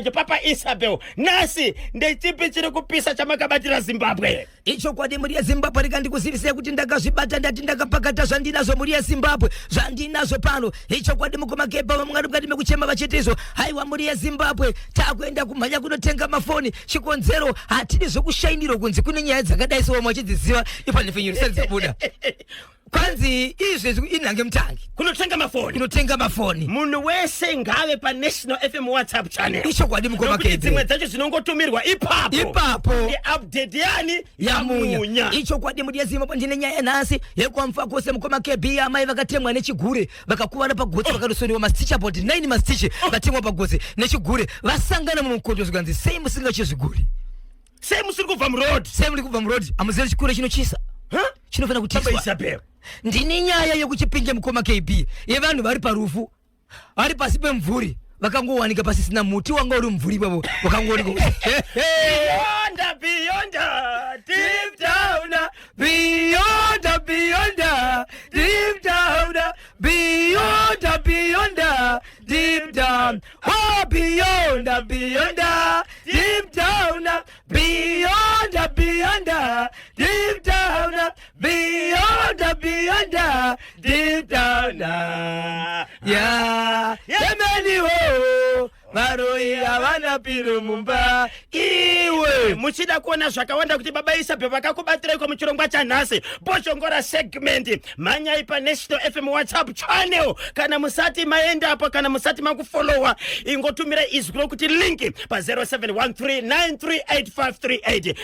Papa Isabel, nhasi ndechipi chiri kupisa chamakabatira Zimbabwe? Ichokwadi mhuri yeZimbabwe, rega ndikuzivisei kuti ndakazvibata, ndati ndakapakata zvandinazvo mhuri yeZimbabwe, zvandinazvo pano. Ichokwadi mukoma Keba, vamwe vari mukati mekuchema vachiti izvo, haiwa mhuri yeZimbabwe, takuenda kumhanya kunotenga mafoni. Chikonzero hatidi zvekushainirwa kunzi kune nyaya dzakadai so vamwe vachidziziva ipanhepfenyuro isati dzabuda. Kwanzi izvezvi inhange mutangi kunotenga mafoni, kunotenga mafoni. Munhu wese ngave paNational FM WhatsApp channel. Ichokwadi mukoma Nokuti Kebe. dzimwe dzacho dzinongotumirwa ipapo Ipapo. Update yani yamunya. Ichokwadi mhuri yeZimbabwe, ndine nyaya nhasi yekwaMufakose mukoma KB. Amai vakatemwa nechigure vakakuvara pagotsi, vakatosoniwa mastitch, about 9 mastitch, vatemwa pagotsi nechigure, vasangana mumukoto, zvikanzi sei musingatye zvigure? Sei musiri kubva muroad? Sei muri kubva muroad? Hamuzivi chikure chinochisa? Huh? Chinofanira Baba kutiswa. Isabel. Ndine nyaya yekuChipinge mukoma KB, yevanhu vari parufu, vari pasi pemvuri, vakangowanika pasisina muti wanga uri mumvuri ipapo, wakangowanika. Beyond, beyond, deep down. Beyond, beyond, deep down, beyond, beyond, deep down, oh, beyond, beyond, deep down, beyond, beyond, deep down, beyond, beyond, deep down, yeah, yemeniwo varoi havana piro mumba iwe. Muchida kuona zvakawanda kuti Baba Isabel vakakubatirai muchirongwa chanhasi, Bhozhongora segment, mhanyai paNational FM WhatsApp channel. Kana musati maendapo, kana musati makufollowa, ingotumira izwi rokuti link pa0713938538,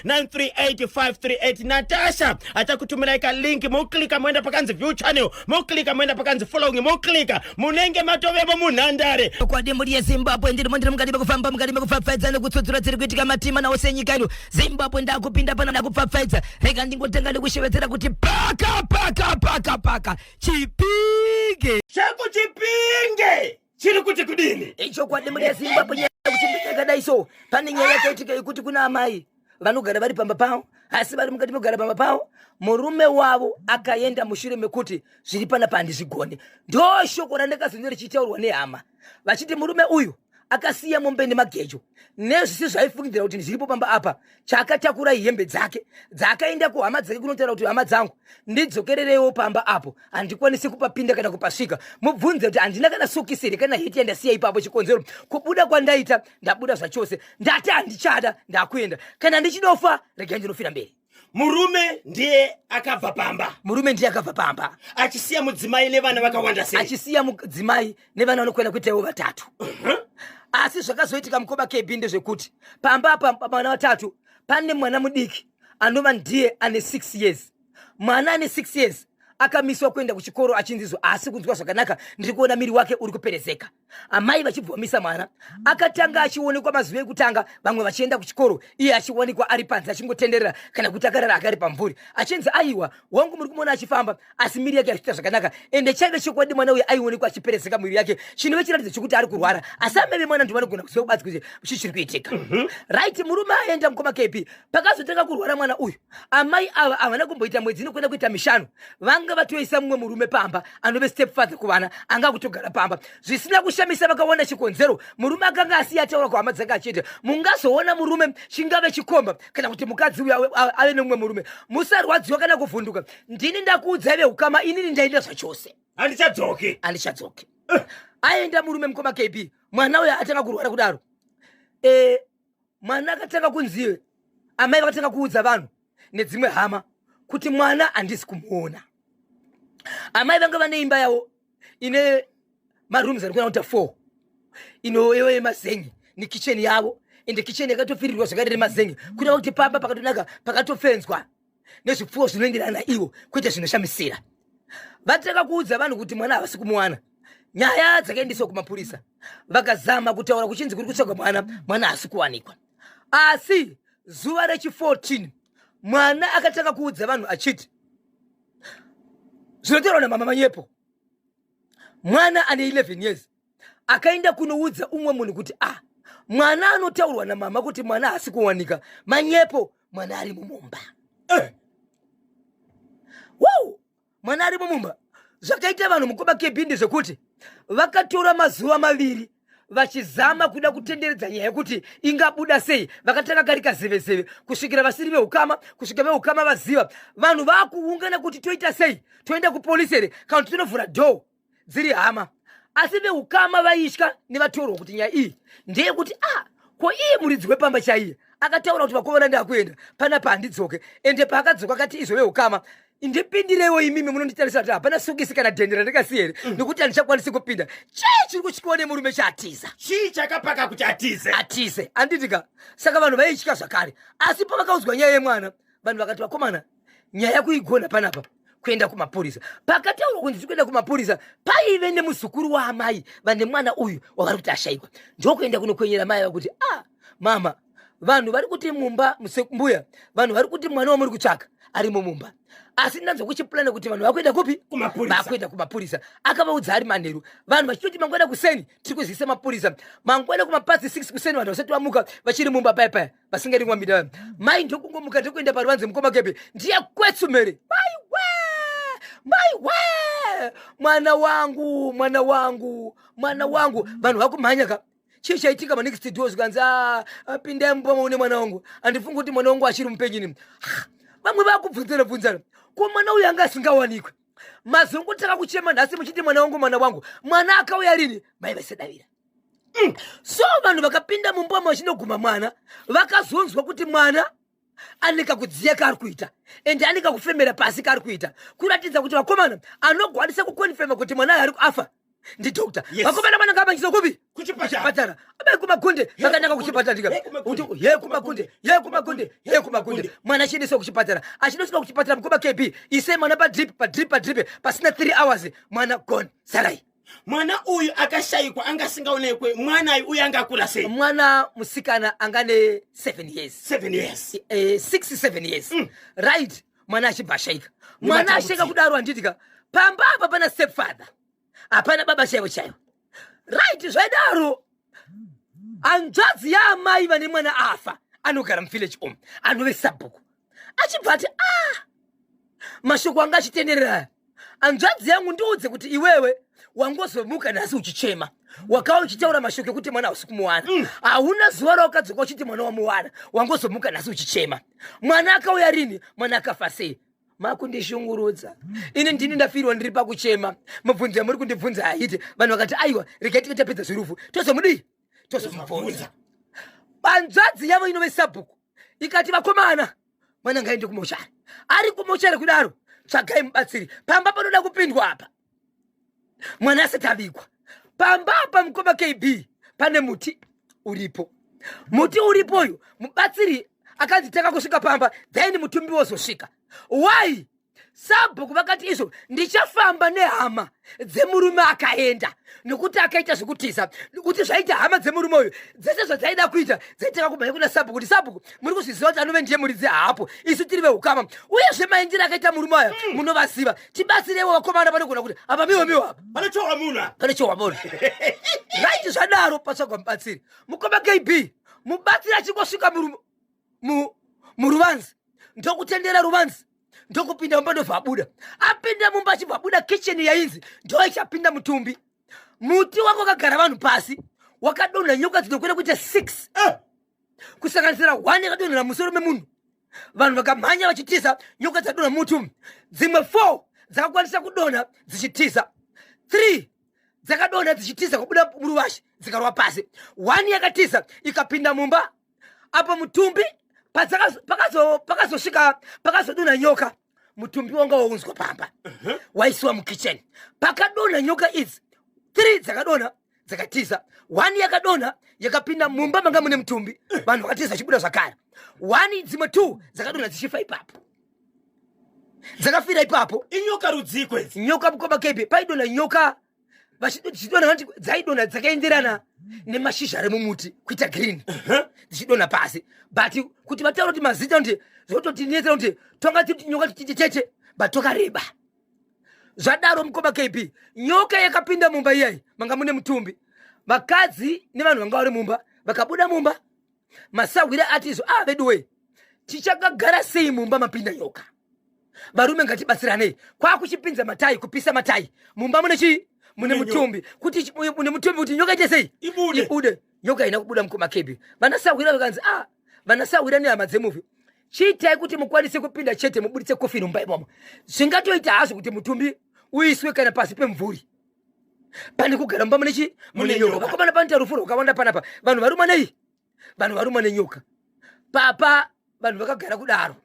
0713938538. Natasha achakutumirai kalink, moklika moenda pakanzi view channel, moklika moenda pakanzi following, moklika, munenge matovepo munhandare. Chokwadi mhuri yeZimbabwe, ndirimo, ndiri mukati mekufamba, mukati mekupfapfaidza nekutsudzura dziri kuitika matima nawo senyika ino Zimbabwe. Ndakupinda pano, ndakupfapfaidza. Rega ndingotanga nekushevedzera kuti paka paka paka paka Chipinge. ChekuChipinge chiri kuti kudini? Ichokwadi mhuri yeZimbabwe, nyaya yekuChipinge yakadai so, pane nyaya yakaitika yekuti kuna amai vanogara vari pamba pavo, asi vari mukati mekugara pamba pavo, murume wavo akaenda mushure mekuti zviri panapa handizvigoni. Ndo shoko randakazonge richitaurwa nehama vachiti murume uyu akasiya mombe nemagejo nezvisi zvaifungidzira kuti zviripo pamba apa. Chaakatakura ihembe dzake dzaakaenda kuhama dzake kunotaura kuti, "Hama dzangu, ndidzokerereiwo pamba apo, handikwanisi kupapinda kana kupasvika. Mubvunze kuti handina kana sokisi here kana heti yandasiya ipapo. Chikonzero kubuda kwandaita, ndabuda zvachose, ndati handichada, ndakuenda. Kana ndichinofa, regai ndinofira mberi." Murume ndiye akabva pamba? Murume ndiye akabva pamba. Achisiya mudzimai nevana vakawanda sei? Achisiya mudzimai nevana vanokwenda kuitaiwo vatatu. Asi zvakazoitika mukoma KB ndezvekuti pamba apa, pavana vatatu, pane mwana mudiki anova ndiye ane 6 years. Mwana ane 6 years akamiswa kuenda kuchikoro achinzizwa asi kunzwa zvakanaka, ndiri kuona miri wake uri kuperezeka. Amai vachibvomisa mwana akatanga achionekwa mazuva ekutanga vamwe vachienda kuchikoro, iye achiwanikwa ari panze achingotenderera kana kuti akarara akari pamvuri, achinzi aiwa, wangu muri kumuona achifamba asi miri yake achiita zvakanaka. Ende chaive chokwadi, mwana uyu aionekwa achiperezeka muviri yake, chinove chiratidzo chekuti ari kurwara, asi amai vemwana ndivo vanogona kuziva kubatsi kuti chii chiri kuitika. Right, murume aenda mukoma KB, pakazotanga kurwara mwana uyu, amai ava havana kumboita mwedzi inokwenda kuita 5, vanga vatoisa mumwe murume pamba anove step father kuvana, anga kutogara pamba. Zvisina kushamisa, vakawana chikonzero. Murume akanga asiya ataura kuhama dzake achiti, "Mungazoona murume, chingave chikomba kana kuti mukadzi uyu, ave nemumwe murume, musarwadziwa kana kuvhunduka. Ndini ndakuudzai veukama, inini ndaenda zvachose." Handichadzoki. Handichadzoki. Aenda murume mukoma KB, mwana uyo atanga kurwara kudaro, mwana akatanga kunzi, amai vakatanga kuudza vanhu nedzimwe hama kuti mwana handisi kumuona. Amai vanga vane imba yavo ine marooms ari kuona kuita four, inoivo yemazengi nekicheni yavo, ende kicheni yakatofirirwa zvakare nemazengi, kureva kuti pamba pakatonaka, pakatofenzwa nezvipfuwo zvinoenderana ivo, kwete zvinoshamisira. Vatanga kuudza vanhu kuti mwana havasi kumuwana. Nyaya dzakaendeswa kumapurisa, vakazama kutaura kuchinzi kuri kutsvagwa mwana, mwana haasi kuwanikwa. Asi zuva rechi14 mwana akatanga kuudza vanhu achiti zvinotaurwa namama manyepo. Mwana ane 11 years akaenda kunoudza umwe munhu kuti, "Ah, mwana anotaurwa namama kuti mwana haasi kuwanika manyepo, mwana ari mumumba." Wow, mwana ari mumumba. Zvakaita vanhu mukoma KB ndezvekuti vakatora mazuva 2. Vachizama kuda kutenderedza nyaya yekuti ingabuda sei, vakatanga kari kazevezeve kusvikira vasiri veukama, kusvika veukama vaziva. Vanhu vakuungana kuti toita sei, toenda kupolisi here kana kuti tinovhura dhoo dziri hama. Asi veukama vaitya nevatorwa kuti nyaya iyi ndeyekuti a ah, ko iye muridzi wepamba chaiye akataura kuti vakomana ndakuenda panapa handidzoke, ende paakadzoka akati izvo veukama ndipindireiwo imimi munonditarisa kuti hapana sokisi kana dhende randikasiya here nekuti handichakwanisi kupinda. Chii chiri kutyiwa nemurume chaatiza? Chii chakapaka kuti atize? Atize, handiti ka? Saka vanhu vaitya zvakare. Asi pavakaudzwa nyaya yemwana, vanhu vakati vakomana, nyaya kuigona panapa kuenda kumapurisa. Pakataurwa kunzi tikuenda kumapurisa, paive nemuzukuru waamai vane mwana uyu wavari kuti ashaikwa, ndokuenda kunokwenyera mai vakuti a ah, mama, vanhu vari kuti mumba, mbuya, vanhu vari kuti mwana wamuri kutsvaka arimo mumba, asi ndanzwa kuchiplana kuti vanhu vakuenda kupi? Vakuenda kumapurisa. Akavaudza ari manheru, vanhu vachitoti mangwana kuseni tiri kuzivisa mapurisa. Mangwana kumapasi 6 kuseni, vanhu vasati vamuka, vachiri mumba paya paya vasingadi kumamida, mai ndokungomuka ndokuenda paruvanze. Mukoma kepe ndiye kwetsumere, maiwe, maiwe, mwana wangu, mwana wangu, mwana wangu! Vanhu vakumhanya ka, chii chaitika? Manext door zvikanzi, ah, pindai mumba maune mwana wangu, handifungi kuti mwana wangu achiri mupenyini. Ah, vamwe vakubvunzana bvunzana, ko mwana uyu anga asingawanikwe? Mazongotaka kuchema nhasi muchiti mwana wangu, mwana wangu, mwana akauya rini? Mai vaisadavira. So vanhu vakapinda mumba vachinoguma mwana, vakazonzwa kuti mwana ane kakudziya kaari kuita ende ane kakufemera pasi kaari kuita, kuratidza kuti vakomana anogwanisa kukonfema kuti mwana ari afa ndidokta. Vakomana, mwana ngaabangisa kupi? Kuchipatara. Abai kumakunde vakanaka kuchipatara, ndika ye kumakunde, ye kumakunde, ye kumakunde. Mwana achiendeswa kuchipatara, achinosvika kuchipatara, mukoma KB, ise mwana padrip, padrip, padrip, pasina 3 hours mwana gone, sarai. Mwana uyu akashayikwa anga asingaonekwe, mwana uyu anga akura sei? Mwana musikana anga ne 7 years. 7 years. 6 7 years. Right, mwana achibva ashayika, mwana ashayika kudaro, handitika pamba apa pana step father, hapana baba chaivo chaivo. Right, zvaidaro, hanzvadzi yaamai vane mwana afa anogara muvillage umu, anove sabhuku, achibva ati ah, mashoko anga achitenderera, hanzvadzi yangu, ndiudze kuti iwewe wangozomuka nhasi uchichema, wakava uchitaura mashoko ekuti mwana hausi kumuwana, hauna zuva rawakadzoka uchiti mwana wamuwana, wangozomuka nhasi uchichema. Mwana akauya rini? Mwana akafa sei? Makundishungurudza ini, ndini ndafirwa, ndiri pakuchema, mubvunzo yamuri kundibvunza haiti. Vanhu vakati aiwa, regai tinge tapedza zverufu tozomudii, tozomubvunza. Hanzvadzi yavo inove sabhuku ikati vakomana, mwana ngaende kumochari, ari kumochari kudaro tsvagai mubatsiri, pamba panoda kupindwa apa mwana asati avigwa. Pamba apa, mukoma KB, pane muti uripo, muti uripo uyu, mubatsiri akanzi tanga kusvika pamba, then mutumbi wozosvika. Why? Sabhuku vakati izvo ndichafamba nehama dzemurume akaenda, nekuti akaita zvekutiza, kuti zvaita hama dzemurume uyu dzese zvadzaida kuita dzaitanga kumhanya kuna sabhuku kuti sabhuku, muri kuzviziva kuti anove ndiye muridzi haapo, isu tiri veukama, uyezve maendero akaita murume aya munovaziva, tibatsirewo vakomana, vanogona kuti apa miwo miwo apa. Panochohwa munhu apa. Panochohwa munhu. Right, zvadaro patsvagwa mubatsiri. Mukoma KB, mubatsiri achingosvika muruvanzi ndokutendera ruvanzi, ndokupinda mumba, ndobva abuda. Apinda mumba, achibva abuda, kicheni yainzi ndo ichapinda mutumbi, muti wako wakagara vanhu pasi wakadonha nyoka dzinokwira kuita 6, kusanganisira 1 yakadonhera musoro memunhu. Vanhu vakamhanya vachitiza, nyoka dzadonha muti umu. Dzimwe 4 dzakakwanisa kudonha dzichitiza, 3 dzakadonha dzichitiza kubuda muruvashe dzikarwa pasi, 1 yakatiza ikapinda mumba. Apo mutumbi pakazosvika pakazodonha nyoka, mutumbi wanga waunzwa pamba, waisiwa mukicheni. Pakadonha nyoka idzi, 3 dzakadonha dzakatiza, 1 yakadonha yakapinda mumba manga mune mutumbi, vanhu vakatiza vachibuda zvakare, 1 dzimwe 2 dzakadonha dzichifa ipapo, dzakafira ipapo. Inyoka rudziko idzi? Nyoka, mukoma KB, paidonha nyoka dzichidonha, vanoti dzaidonha dzakaenderana nemashizha ari mumuti kuita green, dzichidonha pasi. But kuti vataura kuti mazita kuti zvototinetsera kuti tonga titi nyoka titi tete, but tokareba. Zvadaro, mukoma KB, nyoka yakapinda mumba iyai manga mune mutumbi, vakadzi nevanhu vanga vari mumba vakabuda mumba. Masahwira ati izvo ah, veduwe, tichakagara sei mumba mapinda nyoka? Varume, ngatibatsiranei. Kwakuchipinza matai, kupisa matai mumba mune chii? Mune mutumbi kuti mune mutumbi kuti nyoka ite sei? Ibude. Ibude. Nyoka haina kubuda mukoma KB. Vana sahwira vakanzi ah, vana sahwira nehama dzemufi. Chiitai kuti mukwanise kupinda chete mubuditse kofini mumba imomo. Zvingatoita hazvo kuti mutumbi uiswe kana pasi pemvuri. Pane kugara mumba mune chi? Mune nyoka. Vakomana panoita rufu rwakawanda panapa. Vanhu varumwa nei? Vanhu varumwa nenyoka. Papa vanhu vakagara kudaro.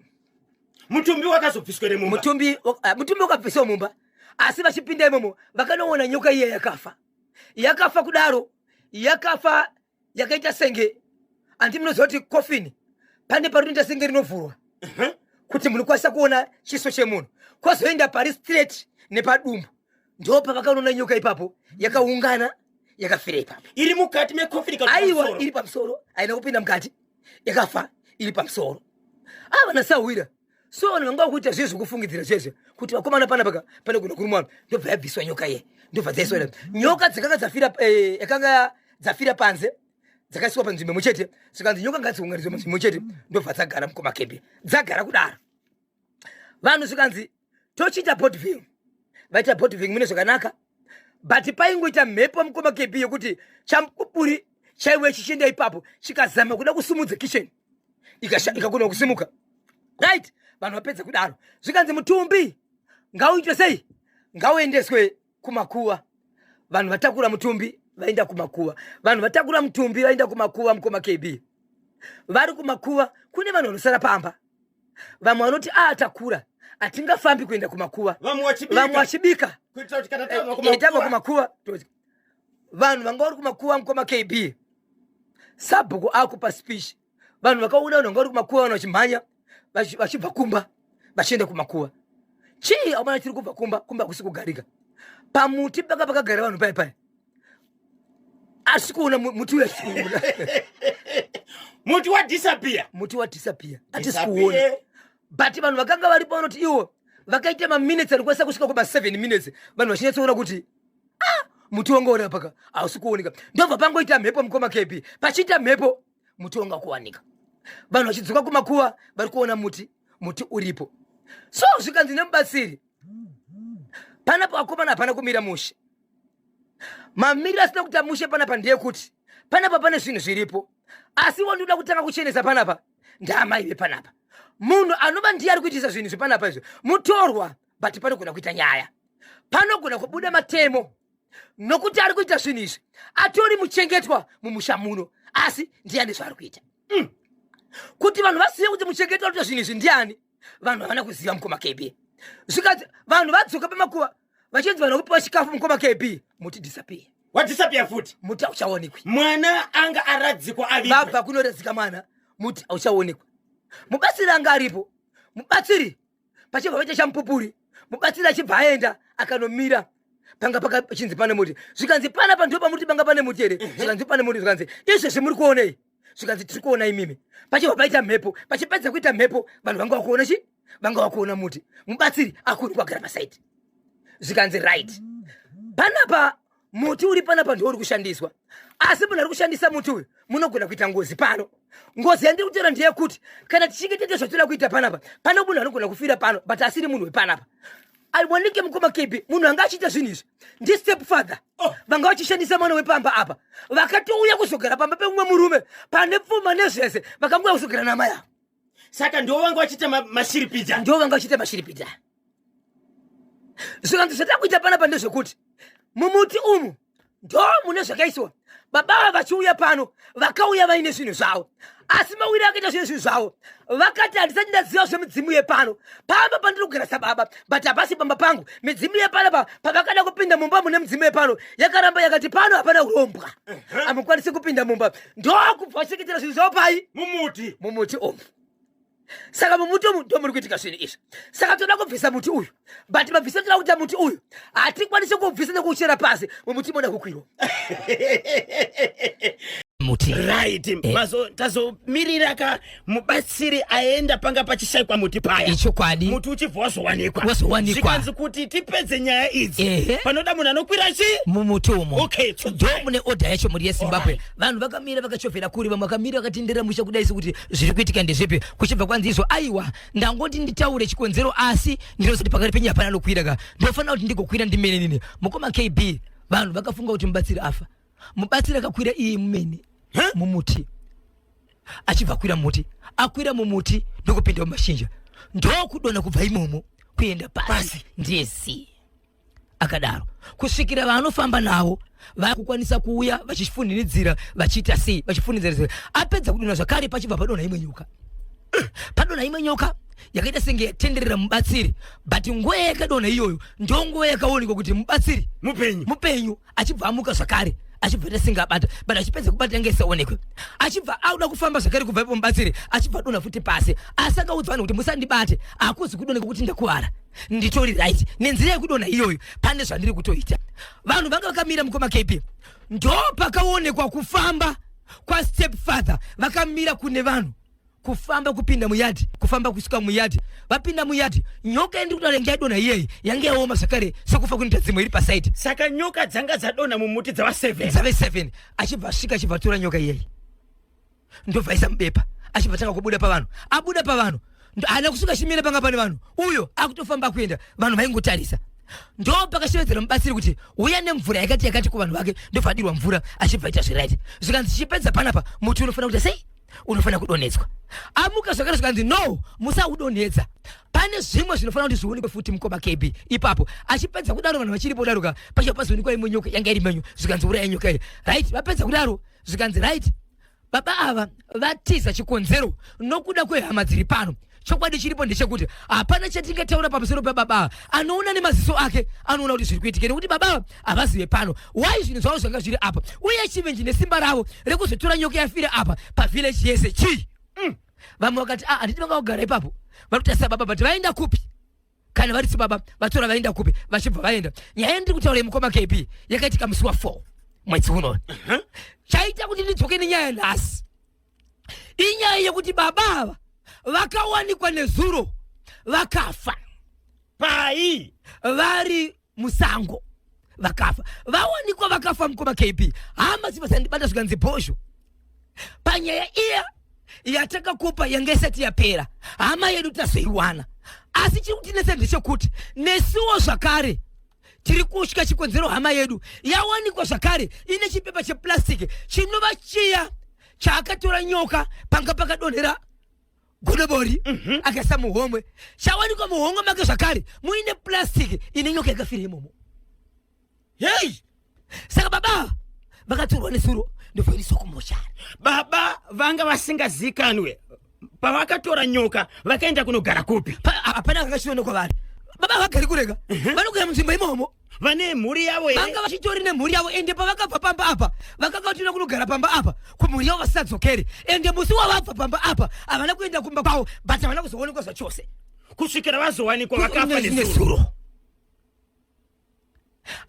Mutumbi wakazobviswa here mumba? Mutumbi mutumbi wakabviswa mumba. Asi vachipinda imomo vakanoona nyoka iya yakafa. Yakafa kudaro, yakafa yakaita senge andi munoziva kuti coffin pane parinoita senge rinovhurwa kuti munokwanisa kuona chiso chemunhu kwozoenda pari straight nepadumbu ndo pavakanoona nyoka ipapo yakaungana yakafira ipapo. Iri mukati mecoffin kana Aiwa, iri pamusoro, haina kupinda mukati, yakafa iri pamusoro. Ava nasahwira so vanhu vanga vakuita zviye zvekufungidzira zviye kuti vakomana pana paka pane gona kurumwa ndobva yabviswa nyoka iye ndobva dzaiswa nyoka dzakanga dzafira eh, yakanga dzafira panze dzakaiswa panzvimbo imwe chete zvikanzi nyoka ngadziunganidzwe panzvimbo imwe chete ndobva dzagara mukoma kembi dzagara kudaro vanhu zvikanzi tochiita botving vaita botving mune zvakanaka but paingoita mhepo mukoma kb yekuti chamupupuri chaiwe chichienda ipapo chikazama kuda kusumudza kitchen ikagona kusimuka right vanhu vapedza kudaro zvikanzi mutumbi ngauitwe sei ngauendeswe kumakuva vanhu vatakura mutumbi vaenda kumakuva vanhu vatakura mutumbi vaenda kumakuva mukoma kb vari kumakuva kune vanhu vanosara pamba vamwe vanoti a takura hatingafambi kuenda kumakuva vamwe vachibika tabva kumakuva vanhu vanga vari kumakuva mukoma kb sabhuku akupa speech vanhu vakaona vanhu vanga vari kumakuva vanhu vachimhanya vachibva kumba vachienda kumakuva chii amana chiri kubva kumba kumba hakusi kugarika pamuti panga pakagara vanhu pai pai asi kuona muti uya kuona muti wadisappear muti wadisappear hatisi kuona but vanhu vakanga varipo vanoti iwo vakaita maminutes anokwanisa kusvika kuma 7 minutes vanhu vachinyatsoona kuti ah, muti wanga uri apaka hausi kuoneka ndobva pangoita mhepo mukoma kb pachiita mhepo muti wanga kuwanika vanhu vachidzoka kumakuva vari kuona muti muti uripo so zvikanzi nemubatsiri panapo akomana hapana kumira mushe mamiriro asina kuita mushe panapa ndeyekuti panapa pane zvinhu zviripo asi wandinoda kutanga kuchenesa panapa ndaamai vepanapa munhu anova ndiye ari kuitisa zvinhu zvepanapa izvo mutorwa but panogona kuita nyaya panogona kubuda matemo nokuti ari kuita zvinhu izvi atori muchengetwa mumusha muno asi ndiani zvaari kuita Kuti vanhu vazive kuti muchengetwa ari kuita zvinhu izvi ndiani vanhu havana kuziva mukoma kb zvikanzi vanhu vadzoka pamakuva vachinzi vanhu vakupiwa chikafu mukoma kb muti disappear wadisappear futi muti hauchaonekwi mwana anga aradzikwa avigwa vabva kunoradzika mwana muti hauchaonekwa mubatsiri anga aripo mubatsiri pachibva paita chamupupuri mubatsiri achibva aenda akanomira panga pakachinzi pane muti zvikanzi panapa ndipo pamuti panga pane muti here zvikanzi pane muti zvikanzi izvezvi muri kuonei zvikanzi tiri kuona imimi pachibva paita mhepo pachipedza kuita mhepo vanhu vanga vakuona chi vanga vakuona muti mubatsiri akuri kwagara pasaidi zvikanzi right panapa muti uri panapa ndiwo uri kushandiswa asi munhu ari kushandisa muti uyu munogona kuita ngozi pano ngozi yandiri kutaura ndeyekuti kana tichinge taita zvatoda kuita panapa pane munhu anogona kufira pano but asiri munhu wepanapa aiwanike mukoma kb munhu anga achiita zvinhu izvi ndistep father oh. Vanga vachishandisa mwana wepamba apa vakatouya kuzogara pamba pemumwe murume pane pfuma nezvese vakangouya kuzogara namai avo saka ndiwo vanga vachiita mashiripita ndiwo vanga vachiita mashiripita zvikanzi zvatakuita panapa ndezvekuti mumuti umu ndo mune zvakaiswa baba ava vachiuya pano vakauya vaine zvinhu zvavo asi mawiri akaita zvinhu zvinhu zvavo vakati handisati ndaziva zvemidzimu yepano pamba pandiri kugara sababa but hapasi pamba pangu midzimu yepano pa pavakada kupinda mumba mune midzimu yepano yakaramba yakati pano hapana urombwa hamukwanisi kupinda mumba ndokubva vacheketera zvinhu zvavo pai mumuti mumuti umu saka mumuti umu ndo muri kuitika zvinhu izvi saka toda kubvisa muti uyu but mabvisa toda kuita muti uyu hatikwanisi kuubvisa nekuuchera pasi mumuti moda kukwirwa muti right eh. Mazo tazomirira ka mubatsiri aenda panga pachishaikwa muti paya ichokwadi muti uchibva wazowanikwa wazowanikwa zvikanzi kuti tipedze nyaya idzi Ehe. panoda munhu anokwira chi mumuti umo Okay, ndo mune order yacho mhuri yezimbabwe vanhu vakamira vakachovhera kure vamwe vakamira vakatendera musha kudai sekuti zviri kuitika ndezvipi kuchibva kwanzi izvo aiwa ndangoti nditaure chikonzero asi ndinozoti pakati penyu hapana anokwira ka ndofanira kuti ndigokwira ndimene nini mukoma kb. Vanhu vakafunga kuti mubatsiri afa. Mubatsiri akakwira iye mumene mumuti, achibva akwira mumuti, akwira mumuti ndokupinda mumashinja, ndokudonha kubva imomo kuenda pasi, ndiye zii akadaro kusvikira vaanofamba navo vakukwanisa kuuya vachifuninidzira, vachiita sei, vachifuninidzira. Apedza kudonha zvakare, pachibva padonha imwe nyoka. Padonha imwe nyoka yakaita senge yatenderera mubatsiri, but nguva yakadonha iyoyo ndonguva yakaonekwa kuti mubatsiri mupenyu. Mupenyu. Achibva amuka zvakare, achibva ita senge abata, but achipedza kubata yange isaonekwe. Achibva auda kufamba zvakare kubva ipo, mubatsiri achibva adonha futi pasi, asi akaudza vanhu kuti musandibate, hakuzi kudoneka kuti ndakuvara, nditori right. Nenzira yekudonha iyoyo pane zvandiri kutoita. Vanhu vanga vakamira, mukoma KB, ndo pakaonekwa kufamba kwastep father vakamira kune vanhu, kufamba kupinda muyadhi, kufamba kusvika muyadhi. Vapinda muyadhi, nyoka yandiri kutaura yange yadonha iyeyi yange yaoma zvakare sekufa kunoita dzimwe iri pasaidi. Saka nyoka dzanga dzadonha mumuti dzava 7. Dzave 7. Achibva asvika, achibva atora nyoka iyeyi, ndobva aisa mubepa, achibva tanga kubuda pavanhu. Abuda pavanhu, haana kusvika chimira panga pane vanhu, uyo akutofamba kuenda, vanhu vaingotarisa. Ndo pakashevedzera mubatsiri kuti uya nemvura yakati yakati kuvanhu vake, ndobva adirwa mvura, achibva aita zviright. Zvikanzi chichipedza panapa, muti unofanira kuita sei? Unofanira kudonhedzwa. Amuka zvakare, zvikanzi no, musaudonhedza, pane zvimwe zvinofanira kuti zvionekwe futi, mukoma KB. Ipapo achipedza kudaro, vanhu vachiripo kudaroka, pachibva pazoonekwa imwe nyoka yanga iri menyu. Zvikanzi uraya nyoka iyi. Right, vapedza kudaro, zvikanzi right, baba ava vatiza chikonzero nokuda kwehama dziri pano. Chokwadi chiripo ndechekuti hapana chatingataura pamusoro pababa ava. Anoona nemaziso ake anoona kuti zviri kuitika, nekuti baba ava havazive pano why zvinhu zvavo zvanga zviri apa, uye chivenji nesimba ravo rekuzotora nyoka yafira apa pavillage yese chii? Vamwe vakati ah, handiti vanga kugara ipapo, vari kutarisa baba, but vaenda kupi? Kana vari baba vatora vaenda kupi? Vachibva vaenda. Nyaya yandiri kutaura yemukoma KB yakaitika musi wa4 mwedzi uno. Chaita kuti ndidzoke nenyaya nhasi inyaya yekuti baba ava vakawanikwa nezuro vakafa. Pai? Vari musango, vakafa. Vawanikwa vakafa, mukoma KB, hama dzibva dzandibata, zvikanzi bhozho, panyaya iya yatakakupa yanga isati yapera, hama yedu tazoiwana, asi chiri kutinetsa ndechekuti nesuwo zvakare tiri kutya. Chikonzero, hama yedu yawanikwa zvakare ine chipepa cheplastic chinova chiya chaakatora nyoka panga pakadonhera godobori, akaisa muhomwe. Chawanikwa muhomwe make zvakare muine plastic ine nyoka yakafira imomo. Hei! Saka baba vakatorwa nesuro, ndovoendeswa kumochari. Baba vanga vasingazikanwe. Pavakatora nyoka vakaenda kunogara kupi? Hapana akachionekwa vari. Baba vagari kurega, vanogara munzvimbo imomo. Vane mhuri yavo here? Vanga vachitori nemhuri yavo, ende pavakabva pamba apa vakakatina kunogara pamba apa kumhuri yavo vasisadzokeri. Ende musi wavabva pamba apa havana kuenda kumba kwavo, but havana kuzoonekwa zvachose kusvikira vazowanikwa vakafa nezuro. Nezuro.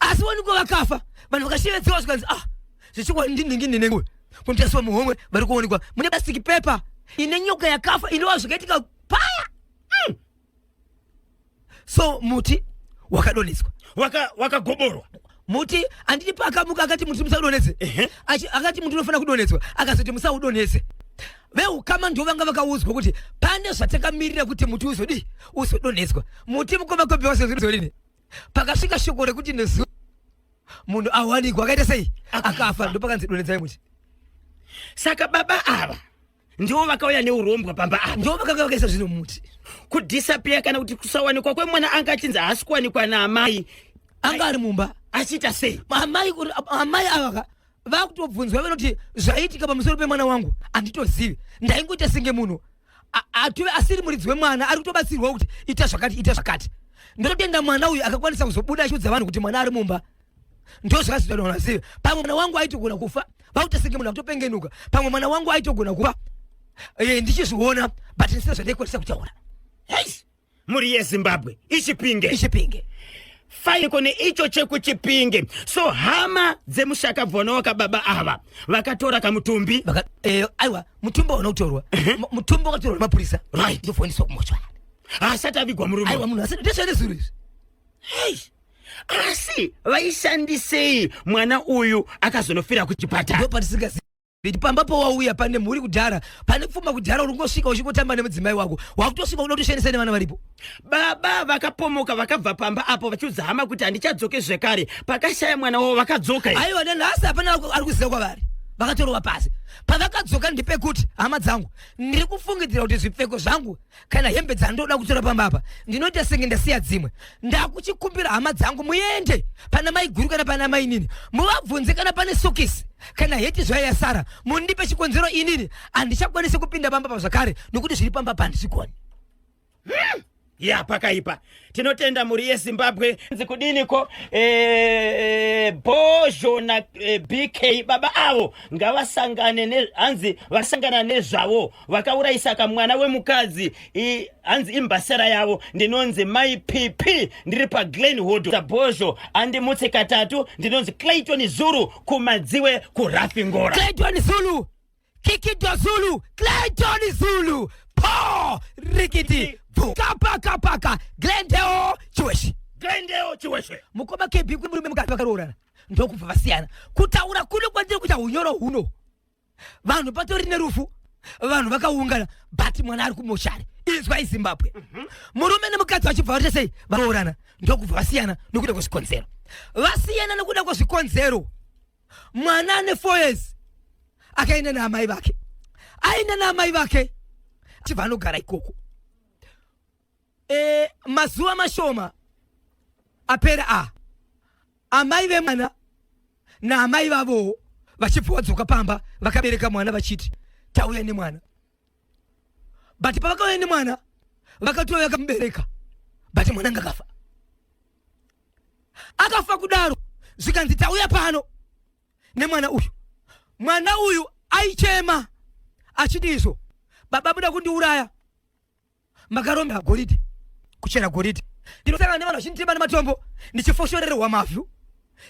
Asi wanikwa vakafa, vanhu vakashevedzewa, zvikanzi ah, zvichikwa ndinhingi ndinengwe kunotaswa muhomwe, vari kuonekwa mune plastic paper ine nyoka yakafa, inova zvakaitika paya. So muti wakadonhedzwa. Wakagoborwa. Muti handiti paakamuka akati muti musaudonhedze? Akati muti unofanira kudonhedzwa, akazoti musaudonhedze. Veukama ndo vanga vakaudzwa kuti pane zvatakamirira kuti muti uzodii, uzodonhedzwa. Muti, mukoma KB, wasozodini? Pakasvika shoko rekuti nezuva munhu awanikwa akaita sei, akafa, ndopakanzi donhedzai muti. Saka baba ava ndivo vakauya neurombwa pamba apa? Ndo vakanga vakaisa zvinhu mumuti. Kudisappear kana kuti kusawanikwa kwemwana anga achinzi haasi kuwanikwa naamai anga ari mumba achiita sei? Amai, amai ava ka vakutobvunzwa, vanoti zvaitika pamusoro pemwana wangu handitozivi, ndaingoita senge munhu atove asiri muridzi wemwana, ari kutobatsirwa kuti ita zvakati, ita zvakati. Ndototenda mwana uyu akakwanisa kuzobuda achiudza vanhu kuti mwana ari mumba. Ndo zvakazoita vanhu vazive pamwe mwana wangu aitogona kufa. Vakuita senge munhu akutopengenuka, pamwe mwana wangu aitogona kufa, ndichizviona, but ndisina zvandaikwanisa kutaura. Hei, mhuri yeZimbabwe, iChipinge. IChipinge. Faiko neicho chekuChipinge. So hama dzemushakabvonoka baba ava vakatora kamutumbi? Aiwa, mutumbi hauna kutorwa. Mutumbi wakatorwa nemapurisa. Ndovoendeswa kumochwari. Haasati avigwa murume? Aiwa, munhu asati, ndezvaine izvi. Hei, asi vaishandisei mwana uyu akazonofira kuchipatara? Ndo patisingazivi. Pamba pawauya pane mhuri kudhara, pane pfuma kudhara, uri kungosvika uchingotamba nemudzimai wako, wakutosvika unoda kutoshandisa nevana varipo. Baba vakapomoka vakabva pamba apo vachiudza hama kuti handichadzoke zvekare. Pakashaya mwana wavo vakadzoka. Aiwa, nanhasi hapana ari kuziva kwavari, vakatorova pasi. Pavakadzoka ndepekuti, hama dzangu, ndiri kufungidzira kuti zvipfeko zvangu kana hembe dzandoda kutora pamba apa ndinoita senge ndasiya dzimwe. Ndakuchikumbira hama dzangu, muende pana maiguru kana pana mainini, muvabvunze kana pane sokisi kana heti zvayo yasara, mundipe chikonzero. Inini handichakwanisi kupinda pamba pa zvakare nokuti zviri pamba pa handizvikoni. Ya, pakaipa. Tinotenda mhuri yeZimbabwe. Nzi kudiniko? Bhozho na BK, baba avo ngavasangane hanzi vasangana nezvavo, vakaurayisa kamwana wemukadzi, hanzi imbasera yavo. Ndinonzi Mai PP, ndiri paGlenwood. Bhozho andimutse katatu. Ndinonzi Clayton Zulu, kuMadziwe, kuRafingora. Clayton Zulu, Kikito Zulu, Clayton Zulu, po rikiti bvu kapaka paka, Glendale Chiweshe. Glendale Chiweshe. Mukoma KB, kuri murume mukadzi vakaroorana ndokubva vasiyana. Kutaura kuno kwandiri kuita unyoro huno, vanhu patori nerufu, vanhu vakaungana, but mwana ari kumoshari. Inzwa iZimbabwe. Murume nemukadzi vachibva vaita sei? Varoorana ndokubva vasiyana nokuda kwezvikonzero. Vasiyana nokuda kwezvikonzero, mwana ane 4 years akaenda naamai vake. Aenda naamai vake, achibva anogara ikoko. Mazuva mashoma apera a amai vemwana naamai vavowo vachibva vadzoka pamba, vakabereka mwana, vachiti tauya nemwana. But pavakauya nemwana, vakatouya vakamubereka, but mwana ngakafa. Akafa kudaro, zvikanzi tauya pano nemwana uyu. Mwana uyu aichema achiti izvo, baba muda kundiuraya, makaromba goridhe, kuchera goridhe. Ndinosangana nevanhu vachinditema nematombo, ndichifoshorerwa mavhu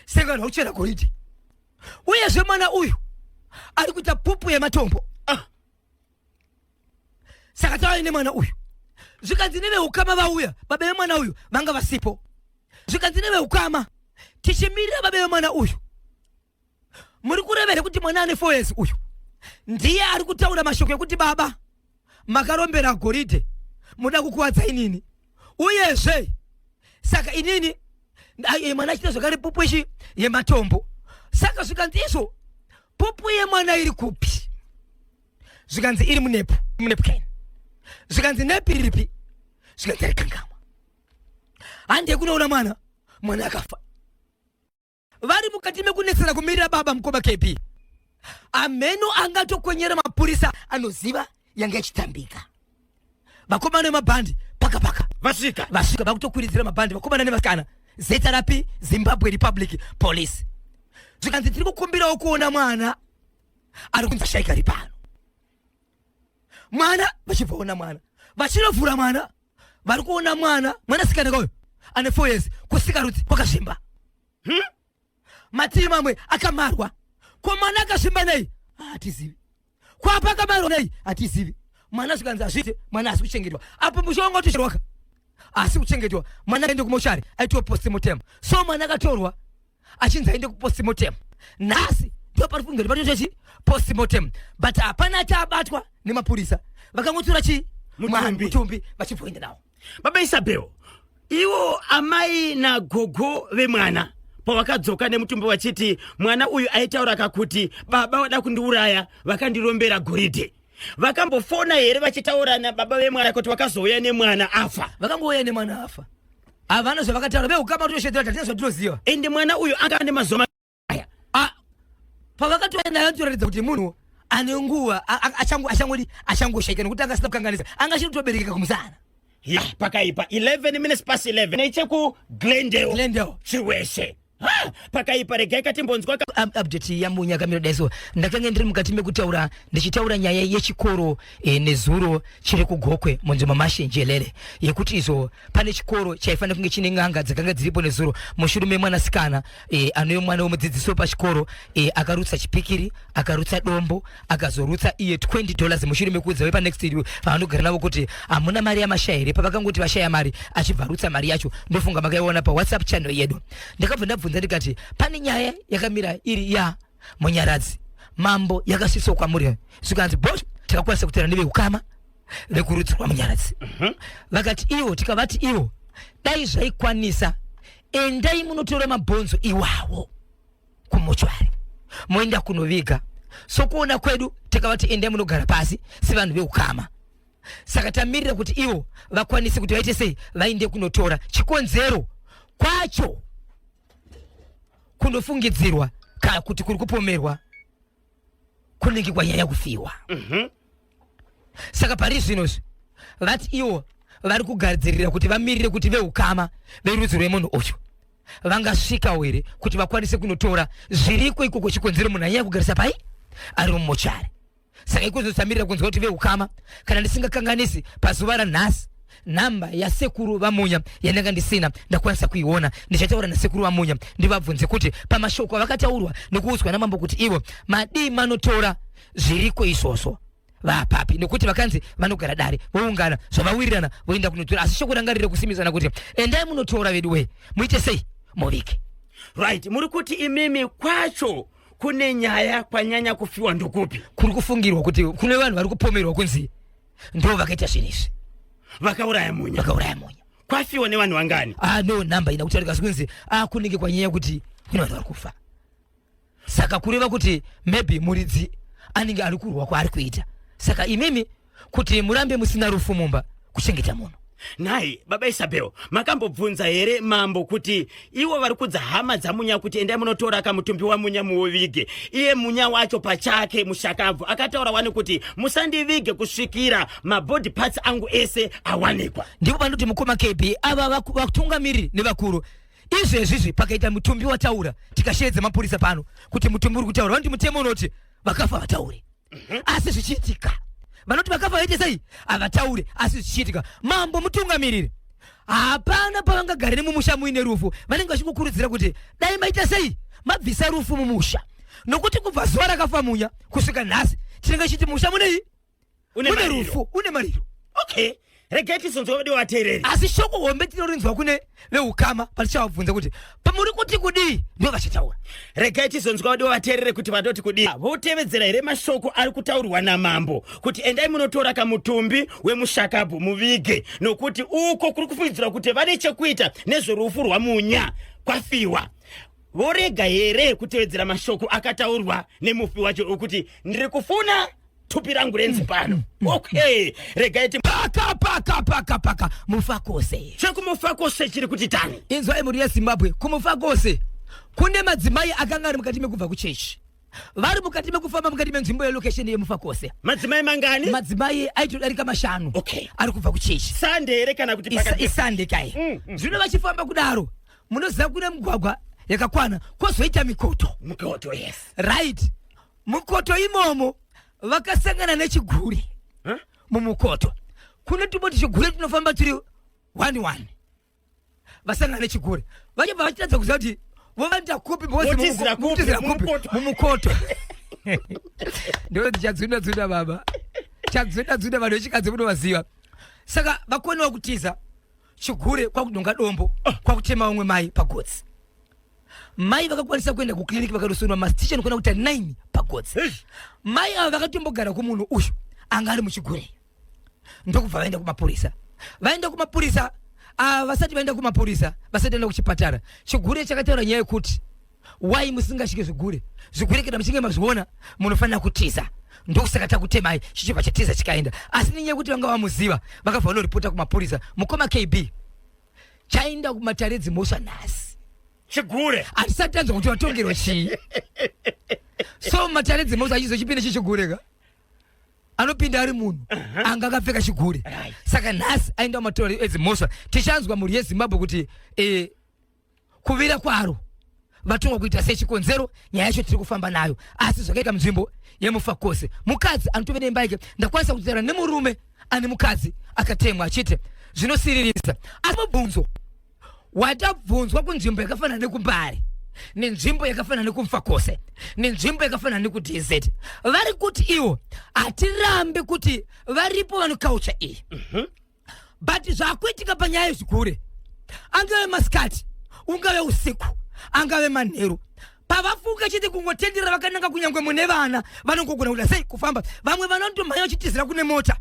senge vanhu vakuchera goridhe. Uyezve mwana uyu ari kuita pupu yematombo. Saka tauya nemwana uyu. Zvikanzi neveukama vauya, baba vemwana uyu vanga vasipo. Zvikanzi neveukama, tichimirira baba vemwana uyu, muri kureva here kuti mwana ane 4 years uyu ndiye ari kutaura mashoko ekuti baba makarombera goridhe, muda kukuwadza inini? Uyezve saka inini mwana achiita zvakare pupu ichi yematombo. Saka zvikanzi izvo, pupu yemwana iri kupi? Zvikanzi iri munepu, munapkin. Zvikanzi nepi riripi? Zvikanzi arikangamwa. Handei kunoona mwana, mwana akafa. Vari mukati mekunetsera kumirira baba. Mukoma KB, ameno angatokwenyera mapurisa anoziva yanga ichitambika. Vakomana vemabhandi paka paka vasvika. Vasvika, vakutokwiridzira mabhandi, vakomana nevasikana, ZRP, Zimbabwe Republic Police. Zvikanzi tiri kukumbirawo kuona mwana ari kunzi ashaika ari pano. Mwana vachibvaona mwana, vachinovhura mwana, vari kuona mwana mwanasikana kauyo ane 4 years, kusikarudzi kwakazvimba. Mativi mamwe akamarwa. Ko mwana akazvimba nei? Hatizivi. Kwapa akamarwa nei? Hatizivi. Mwana zvikanzi hazviite, mwana asi kuchengetwa apo musha wanga utocherwaka, asi kuchengetwa mwana aende kumochari, aitiwa postmortem. So mwana akatorwa achinzi aende kupostmortem. Nhasi ndo pari kunge patoita postmortem, but hapana chaabatwa nemapurisa. Vakangotora chi Mutumbi. Mutumbi vachibvoenda nawo. Baba Isabel, ivo amai nagogo vemwana pavakadzoka nemutumbi vachiti mwana uyu aitaura kakuti baba vada kundiuraya, vakandirombera goridhe, vakambofona here vachitaura nababa vemwana kuti vakazouya nemwana afa? Vakangouya nemwana afa, havana zvavakataura. Veukama toshedzera, hatina zvatinoziva. Ende mwana uyu anga ane mazuva aya. Ah, pavakatouya naye anotoratidza kuti munhu ane nguva achangodi achangoshaika, nokuti anga asina kukanganisa, anga achiri kutoberekeka kumusana. Ya, pakaipa. 11 minutes past 11 necheku Glendale. Glendale. Chiweshe. Ha, pakaipa. Regai katimbonzwa Update yamunya kamiro daiso. Ndakanga ndiri mukati mekutaura, ndichitaura nyaya yechikoro nezuro chiri kuGokwe munzvimbo maShenjelele, yekuti izvo pane chikoro chaifanira kunge chine n'anga dzakanga dziripo nezuro mushure memwanasikana anove mwana wemudzidzisi wepachikoro akarutsa chipikiri, akarutsa dombo, akazorutsa iye $20 mushure mekuudza vepanext vaanogara navo kuti hamuna mari yamashaya here. Pavakangoti vashaya mari, achibva arutsa mari yacho. Ndofunga makaiona paWhatsApp channel yedu. Ndakabva ndabvunza ndikati pane nyaya yakamira iri ya Munyaradzi. Mambo, yakasvitswa kwamuri, zvikanzi bos takakwanisa kutaura neveukama vekurudzi rwaMunyaradzi. Vakati ivo, tikavati ivo, dai zvaikwanisa, endai munotora mabhonzo iwawo kumochwari, moenda kunoviga. Sokuona kwedu, tikavati endai munogara pasi sevanhu veukama. Saka tamirira kuti ivo vakwanise kuti vaite sei, vainde kunotora. Chikonzero kwacho kunofungidzirwa kana kuti kuri kupomerwa kunenge kwanyanya kufiwa. Saka pari zvinozvi vati ivo vari kugadzirira kuti vamirire kuti veukama verudzi rwemunhu uyu vangasvikawo here kuti vakwanise kunotora zviriko ikoko, chikonzero munhu anyanya kugarisa pai ari mumochari. Saka ikozotamirira kunzwa kuti veukama, kana ndisingakanganisi, pazuva ranhasi nhamba yasekuru vaMunya yandanga ndisina ndakwanisa kuiona. Ndichataura nasekuru vaMunya, ndivabvunze kuti pamashoko avakataurwa nekuudzwa namambo kuti ivo madii manotora zviriko izvozvo vapapi, nekuti vakanzi vanogara dare, voungana, zvavawirirana voenda kunotora. Asi shoko ranga riri kusimbisana kuti endai munotora vedu wee, muite sei, muvike. Right, muri kuti imimi kwacho kune nyaya kwanyanya kufiwa ndokupi? Kuri kufungirwa kuti kune vanhu vari kupomerwa kunzi ndo vakaita zvinhu izvi. Vakauraya Munya? Vakauraya Munya. Kwafiwa nevanhu vangani? Ah, no, namba ina kutaurika kunzi, ah, kunenge kwanyanya kuti kune vanhu vari kufa. Saka kureva kuti maybe muridzi anenge ari kurwa kwaari kuita. Saka imimi kuti murambe musina rufu mumba, kuchengeta munhu. Nhai baba Isabel, makambobvunza here mambo kuti ivo vari kudza hama dzaMunya kuti endai munotora kamutumbi waMunya muuvige, iye Munya wacho pachake mushakabvu akataura wani kuti musandivige kusvikira mabody parts angu ese awanikwa? Ndipo panoti mukoma KB, ava vatungamiriri nevakuru, izvezvizvi pakaita mutumbi wataura, tikasheedza mapurisa pano kuti mutumbi uri kutaura, vanoti mutemo unoti vakafa vataure. Asi zvichiitika, vanoti vakafa vaite sei? Havataure. Asi zvichiitika, mambo mutungamiriri, hapana pavangagare nemumusha muine rufu. Vanenge vachingokurudzira kuti dai maita sei, mabvisa rufu mumusha, nokuti kubva zuva rakafa Munya kusvika nhasi tinenge chiti musha munei? Une mune mariro. Rufu une mariro. Okay, regai tizonzwa vedu vateereri. Asi shoko hombe tinorinzwa kune veukama patichavabvunza kuti pamuri kuti kudii, ndo vachitaura. Regai tizonzwa vedu vateerere kuti vadoti kudii. Votevedzera here mashoko ari kutaurwa namambo kuti endai munotora kamutumbi wemushakabvu muvige, nokuti uko kuri kufungidzirwa kuti vane chekuita nezverufu rwaMunya kwafiwa? Vorega here kutevedzera mashoko akataurwa nemufi wacho okuti ndiri kufuna tupi rangu renzi pano? Okay, regai ti Paka paka paka paka Mufakose. ChekuMufakose chiri kuti tani? Inzwai mhuri yeZimbabwe, kuMufakose kune madzimai akanga ari mukati mekubva kuchechi, vari mukati mekufamba mukati menzvimbo yelocation yeMufakose. Madzimai mangani? Madzimai aitodarika 5. Ari kubva kuchechi. Sunday here kana kuti pakati? ISunday kai. Zvino vachifamba kudaro, munoziva kune mugwagwa yakakwana, kwozoita mikoto. Mukoto, yes. Right, mukoto imomo vakasangana nechigure. Huh? Mumukoto kune tumboti chigure tinofamba tiri one one. Vasangana nechigure, vachibva vachitadza kuziva kuti vovanda kupi because Votizira kupi? Votizira kupi? Mumukoto. Mumukoto. Ndinoti chadzunda dzunda baba, chadzunda dzunda, vanhu vechikadzi munovaziva. Saka vakoniwa kutiza, chigure kwakudonga dombo, kwakutema vamwe mai pagotsi. Mai vakakwanisa kuenda kukliniki, vakanosunwa mastitch anokwana kuita 9 pagotsi. Mai ava vakatombogara kumunhu uyu anga ari muchigure, ndokubva vaenda kumapurisa. Vaenda kumapurisa, ava vasati vaenda kumapurisa, vasati vaenda kuchipatara, chigure chakataura nyaya yekuti wai musingasvike zvigure, zvigure kana muchinge mazviona munofanira kutiza, ndokusaka takutemai. Chichibva chatiza chikaenda, asi nenyaya yekuti vanga vamuziva, vakabva vanoripota kumapurisa. Mukoma KB, chaenda kumatare dzimhosva nhasi. Chigure. Hatisati tanzwa kuti vatongerwa chii. So matare dzimhosva achizochipinda chichigure ka, anopinda ari munhu anga akapfeka chigure. Saka nhasi aenda kumatare edzimhosva, tichanzwa mhuri yeZimbabwe kuti kuvira kwaro vatongwa kuita sechikonzero. Nyaya yacho tiri kufamba nayo, asi zvakaita munzvimbo yeMufakose, mukadzi anotove neimba yake. Ndakwanisa kutaura nemurume ane mukadzi akatemwa, achiti zvinosiririsa. Asi mubvunzo watabvunzwa kunzvimbo yakafanana nekuMbare, nenzvimbo yakafanana nekuMufakose, nenzvimbo yakafanana nekuDZ, vari kuti ivo hatirambe kuti varipo vanokaucha iyi, but zvakuitika panyaya yezvigure, angave masikati, ungave usiku, angave manheru. Pavafuka chete kungotenderera vakananga, kunyange mune vana vanongogona kuda sei kufamba. Vamwe vanotomhanya vachitizira kune mota.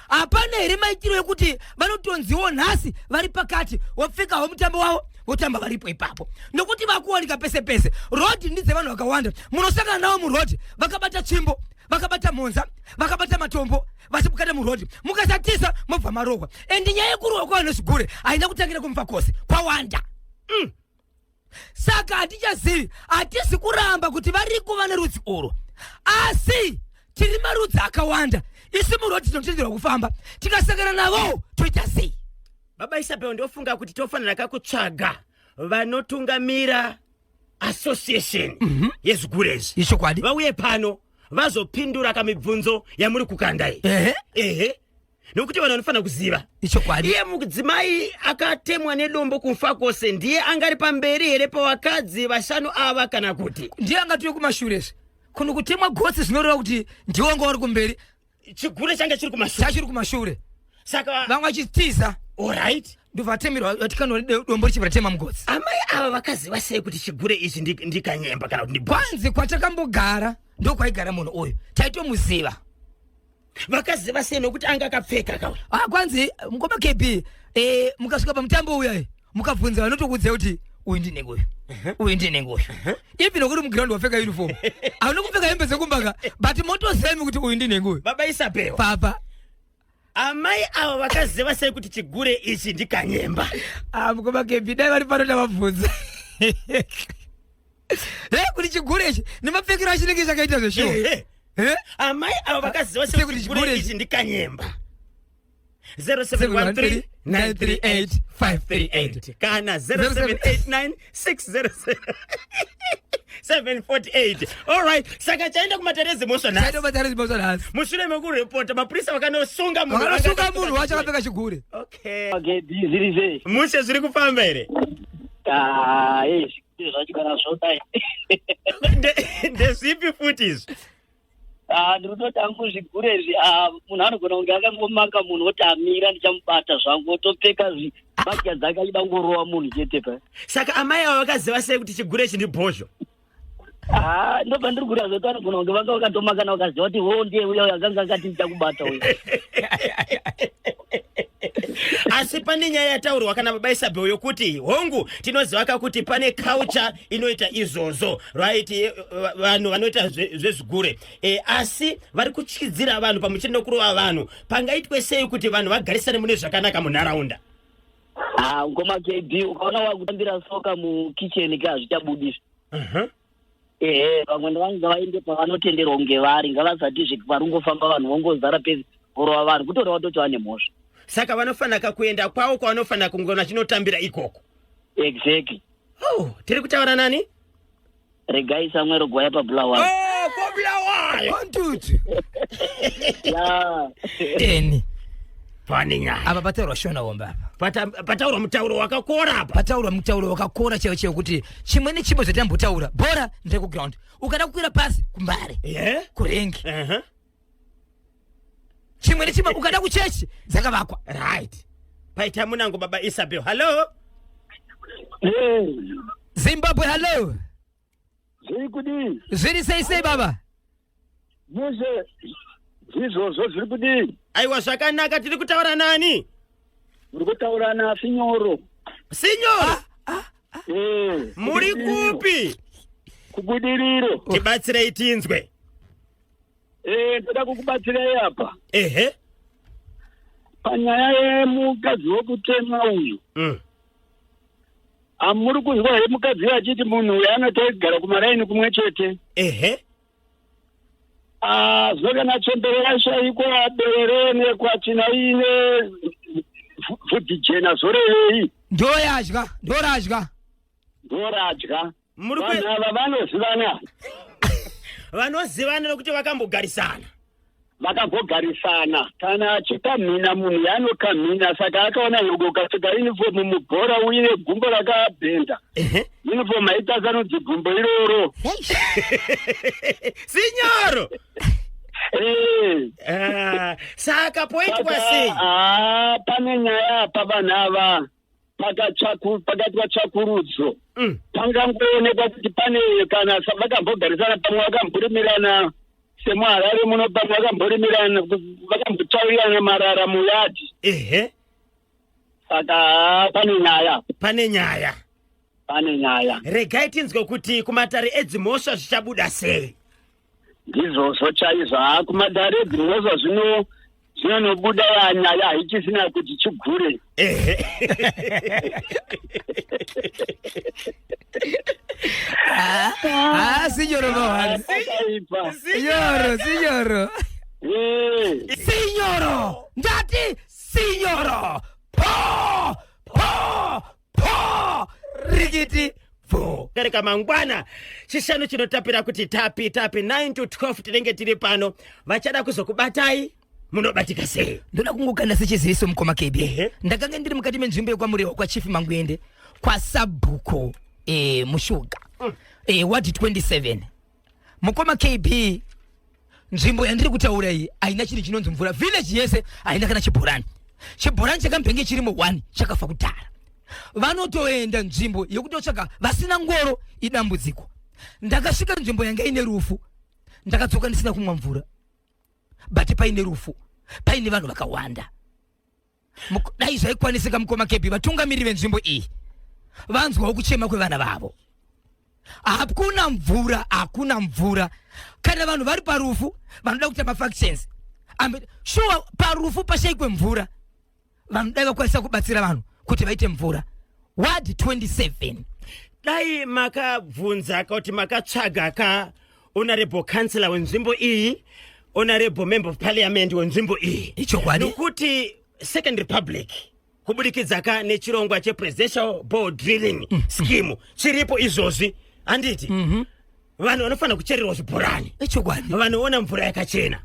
Hapana here maitiro ekuti vanotonziwo nhasi vari pakati, vopfekawo mutambo wavo, votamba varipo ipapo? Nokuti vakuwanika pese pese. Road ndedzevanhu vakawanda. Munosangana navo muroad vakabata tsvimbo, vakabata mhonza, vakabata matombo, vachibukata muroad. Mukasatisa mobva marohwa. And nyaya yekurohwa kwavanhu nezvigure haina kutangira kuMufakose, kwawanda. Saka hatichazivi. Hatisi kuramba kuti variko vane rudzi urwu, asi tiri marudzi akawanda isi. Muroad tinotenderwa kufamba, tikasangana navo toita sei? Baba Isabel, ndofunga kuti tofanira kakutsvaga vanotungamira association yezvigure izvi. Ichokwadi. Vauye pano vazopindura kamibvunzo yamuri kukanda iyi. Ehe, nokuti vanhu vanofanira kuziva. Iye mudzimai akatemwa nedombo kuMufakose ndiye angari pamberi here pavakadzi vashanu ava, kana kuti Ndiye angatove kumashure. Kuno kutemwa gotsi zvinoreva kuti ndiwo wanga uri kumberi. Chigure change chiri kumashure. Chachiri kumashure. Saka vamwe vachitiza. Alright. Ndobva atemerwa, vatikanwa dombo richibva ratema mugotsi. Amai ava vakaziva sei kuti chigure ichi ndikanyemba kana kuti ndi Kwanzi kwatakambogara ndokwaigara munhu uyu, taitomuziva. Vakaziva sei? Nokuti anga akapfeka kauya. Ah, kwanzi mukoma KB, mukasvika pamutambo uya, mukabvunza vanotokuudza kuti uyu ndinenge uyu, uyu ndinenge uyu. Even nokuti muground wapfeka uniform, hauna kupfeka hembe dzekumbaka, but motozemi kuti uyu ndinenge uyu. Baba Isabel. Papa. Amai ava vakaziva sei kuti chigure ichi ndikanyemba? Ah, mukoma KB, dai vari pano tavabvunza kuti chigure ichi nemapfekero achinenge chakaita zveshuwa. Amai ava vakaziva sei kuti chigure ichi ndikanyemba? 0713 938 538 kana 0789 607 748. Alright, saka chaenda kumatare edzimhosva nhasi. Chaita matare edzimhosva nhasi. Mushure mekuripota, mapurisa vakanosunga munhu. Vakanosunga munhu wacho akapfeka chigure. Okay. Okay, zviri sei? Mushe, zviri kufamba here? Ah, eh, zvigure zvacho kana zvodai. Ndezvipi futi izvi? Ah, ndiri kutoti hangu zvigure izvi, ah, munhu anogona kunge akangomaka munhu oti amira ndichamubata zvangu, otopfeka mbatya dzake achida kungorova munhu chete pa. Saka amai ava vakaziva sei kuti chigure ichi ndibhozho? Ah, ndobva ndiri kureva zvoti anogona kunge vanga vakatomakana, vakaziva kuti ho, ndiye uya uyo akanga akati ndichakubata uyu. Asi pane nyaya yataurwa kana baba Isabel yokuti hongu, tinoziva ka kuti pane culture inoita izvozvo, right? Vanhu vanoita zvezvigure, asi vari kutyidzira vanhu pamwe chete nokurova vanhu. Pangaitwe sei kuti vanhu vagarisane mune zvakanaka munharaunda? Ah, ngoma KB, ukaona wakutambira soka mukicheni ka, hazvichabudisi. Ehe, vamwe vangu ngavaende pavanotenderwa kunge vari, ngavasati zve parungofamba vanhu vongozara pesi vorova vanhu, kutoreva toti vane mhosva. Saka vanofanira kuenda kwavo kwavanofanira kunge vachinotambira ikoko. Exactly. Oh, tiri kutaura nani? Regai Samuel Gwaya paBulawayo. Oh, koBulawayo. Kontutu. Ya. Teni. Pane nyaya. Apa pataurwa Shona hombe apa. Pataurwa mutauro wakakora apa. Pataurwa mutauro wakakora chaiwo chaiwo, kuti chimwe nechimwe zvatambotaura, bhora ndekuground, ukada kukwira pasi kuMbare, kurengi, chimwe nechimwe, ukada kuchechi dzakavakwa. Right, paita munango. Baba Isabel, hallo. Zimbabwe, hallo. Zviri kudii? Zviri sei sei, baba? Mushe, zvizvozvo, zviri kudii? Aiwa, zvakanaka. Tiri kutaura nani? Muri kutaura naSinyoro. Sinyoro. Eh. Muri kupi? KuBudiriro. Tibatsirei tinzwe. Eh, ndoda kukubatsirai apa. Panyaya yemukadzi wekutemwa uyu. Amuri kunzwa here mukadzi uyu achiti munhu uyu anotaigara kumaraini kumwe chete? Ehe. Ah, zvino kana chembere yashaikwa berere nekwatina ine bvudzi jena, zvorevei? Ndoyadya, ndoradya. Ndoradya. Muri Vanhu ava vanozivana. Vanozivana nokuti vakambogarisana. Vakambogarisana. Kana achikamhina munhu yaanokamhina, saka akaona nyoko ukapfeka uniform mubhora uine gumbo rakabhenda, uniform haitasanudzi gumbo iroro. Sinyoro. Eh. Ah, saka poitwa Saka, sei? ah, pane nyaya apa, vanhu ava. Pakaitwa tsvakurudzo, pangangoonekwa kuti pane kana vakambogarisana pamwe, vakamborimirana semuHarare muno, pamwe vakamborimirana, vakambotsvaurirana marara muyadhi. Saka haa, pane nyaya. Pane nyaya. Pane nyaya. Regai tinzwe kuti kumatare edzimhosva zvichabuda sei. Ndizvozvo chaizvo. Haa, kumatare edzimhosva zvino zvinonobuda ya nyaya haichisina kuti chigure. Ah, sinyoro mahwani. Akaipa. Sinyoro, sinyoro. Sinyoro, ndati sinyoro. Po, po, po. Rikiti bvo. Kareka mangwana Chishanu chinotapira kuti tapi tapi 9 to 12 tinenge tiri pano. Vachada kuzokubatai munobatika sei? Ndoda kungokanda sechiziviso, mukoma KB. Ndakanga ndiri mukati menzvimbo yekwaMurewa, kwaChief Mangwende, kwasabhuku Mushuga, ward 27. Mukoma KB, nzvimbo yandiri kutaura iyi haina chinhu chinonzi mvura. Village yese haina kana chibhorani. Chibhorani chakambenge chirimo 1 chakafa kudhara. Vanotoenda nzvimbo yekutotsvaka vasina ngoro, idambudziko. Ndakasvika nzvimbo yanga ine rufu, ndakadzoka ndisina kumwa mvura, but paine rufu, paine vanhu vakawanda. Dai zvaikwanisika, mukoma KB, vatungamiriri venzvimbo iyi vanzwawo kuchema kwevana vavo. Hakuna mvura, hakuna mvura. Kana vanhu vari parufu vanoda kuita mafactions. Shuwa, parufu pashaikwe mvura? Vanhu dai vakwanisa kubatsira vanhu kuti vaite mvura. Ward 27. Dai makabvunza kuti makatsvaga ka honorable councillor wenzvimbo iyi, honorable member of parliament wenzvimbo iyi. Ichokwadi. Nokuti Second Republic, kubudikidza ka nechirongwa chepresidential borehole drilling scheme chiripo izvozvi, handiti vanhu vanofanira kuchererwa zvibhorani? Ichokwadi. Vanoona mvura yakachena.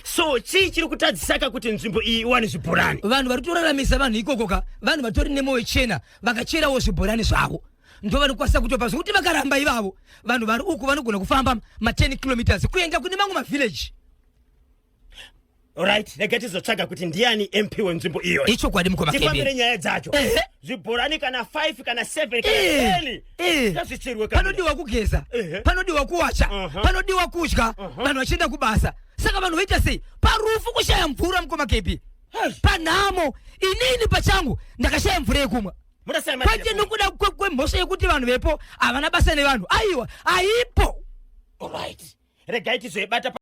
So chii chiri kutadzisaka kuti nzvimbo iyi iwane zvibhorani? Vanhu vari kutoraramisa vanhu ikoko ka, vanhu vatori nemwoyo chena, vakacherawo zvibhorani zvavo, ndo vanokwanisa kutopa. Zvokuti vakaramba ivavo, vanhu vari uku vanogona kufamba ma10 kilometers kuenda kune mamwe mavillage. Right, rega tizotsvaga kuti ndiani MP wenzvimbo iyoyo. Ichokwadi, mukoma. Tifambire nyaya dzacho. Zvibhorani kana 5 kana 7 kana 10 ngazvicherwe. Panodiwa kugeza, panodiwa kuwacha, panodiwa kudya, vanhu vachienda kubasa. Saka vanhu voita sei parufu kushaya mvura, mukoma KB? Panhamo, inini pachangu ndakashaya mvura yekumwa. Murasaya mari Kwete yekumwa. nokuda kwemhosva yekuti vanhu vepo havana basa nevanhu, aiwa, haipo. Alright, regai tizoibata.